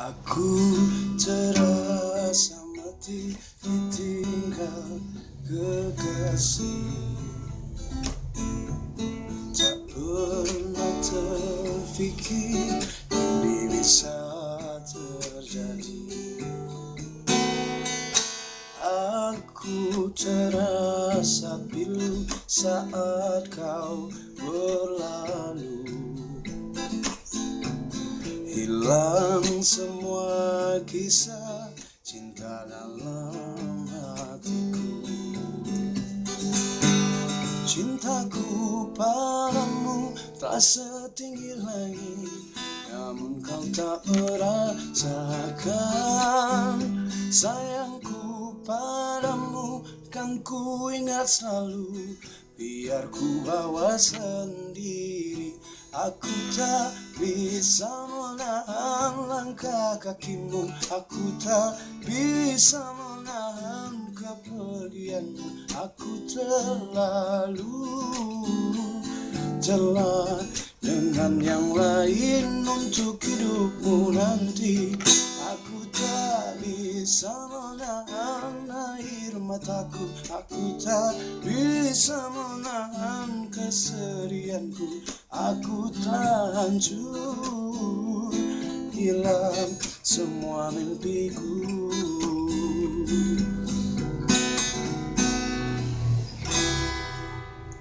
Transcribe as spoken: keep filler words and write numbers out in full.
Aku terasa mati ditinggal kekasih. Tak pernah terfikir ini bisa terjadi. Aku terasa pilu saat kau berlalu. Hilang semua kisah cinta dalam hatiku. Cintaku padamu tak setinggi langit, namun kau tak merasakan. Sayangku padamu kan ku ingat selalu, biar ku bawa sendiri. Aku tak bisa menahan langkah kakimu, aku tak bisa menahan kepedihanmu. Aku terlalu telah dengan yang lain untuk hidupmu nanti. Aku tak bisa menahan air mataku, aku tak bisa menahan kesedihanku. Aku telah hancur, hilang semua mimpiku.